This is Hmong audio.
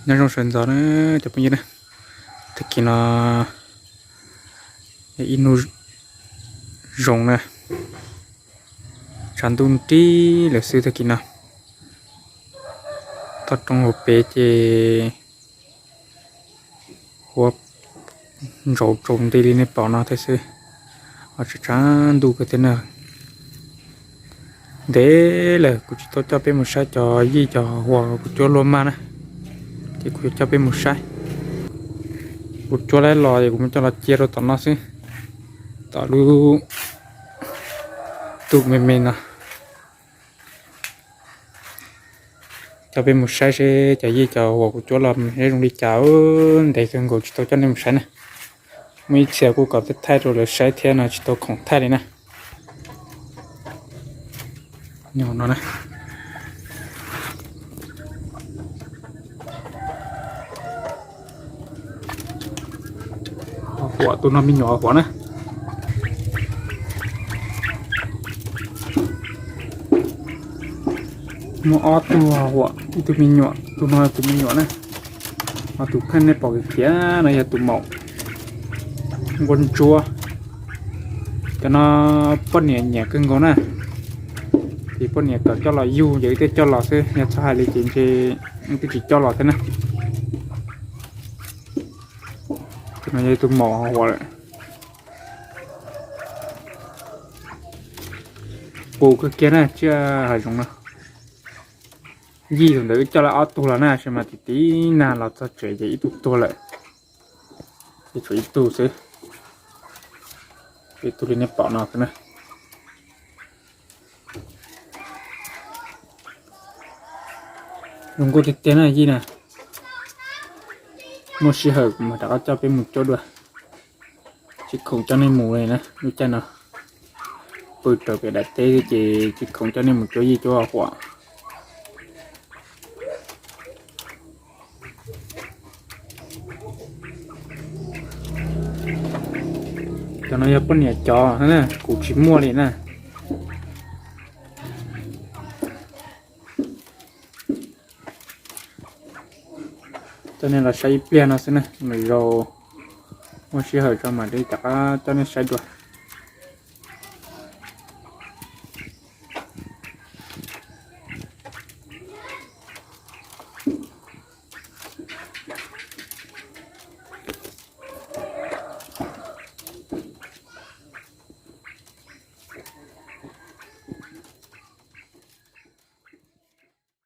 Nyob zoo sawv ntxov na cov phooj ywg na, tag kis no ib hnub zoo na, tshav ntuj nrig lawm xwb tag kis no. Toj roob hauv pes ces huab ntsauv tsaus nti li nej pom no thiab xwb, ho tshav tshav ntuj kawg thiab na. Ntev lawm kuv tsis tau coj peb mus saib cov yij cov huas kuv cuab luaj maj na, ces kuv yuav coj peb mus saib. Kuv cuab laib los es kuv muab coj los cia rau tom no xwb, tom lub tus me me no. Coj peb mus saib seb cov yij cov huas kuv cuab los zoo li cas. Ntev kawg nkaus tsis tau coj nej mus saib na. Muaj ib txhia kuj kom thaij rau lawv saib thiab no tsis tau khoom thaij li na. Huam, tus no me nyuam huam na. Muaj ob tug huam, ib tug me nyuam, tus no tus me nyuam na. Ho tus pheej nej pom kiag no yog tus maum nquab ntsuab. Cov no poj niam nyiam kawg nkaus na, ces poj niam kom coj los yug ces wb thiaj coj los xwb, yog txhob hais li ces ntshe wb twb tsis coj los thiab na. Tus no yog tus maum huam lawm. Qus kawg kiag na, tsiaj hav zoov no. Yij thaum ntawd wb coj lawm ob tug los na, tab sis mas tim tib nag los txog tsev ces ib tug tuag lawm, ces tshuav ib tug xwb. Ib tug li nej pom no xwb na. Zoo nkauj tiag tiag na yij na. Muaj sij hawm kuv mam rov qab coj peb mus cuab dua. Tsis khoom coj nej mus li na, lub caij no pw raws pem daim teb ces tsis khoom coj nej mus cuab yij cuab huam. Cov no yog poj niam cov na, kuv tsis muaj li na. Coj nej los saib ib pliag no xwb na, lwm zaus muaj sij hawm tso mam li rov qab coj nej saib dua.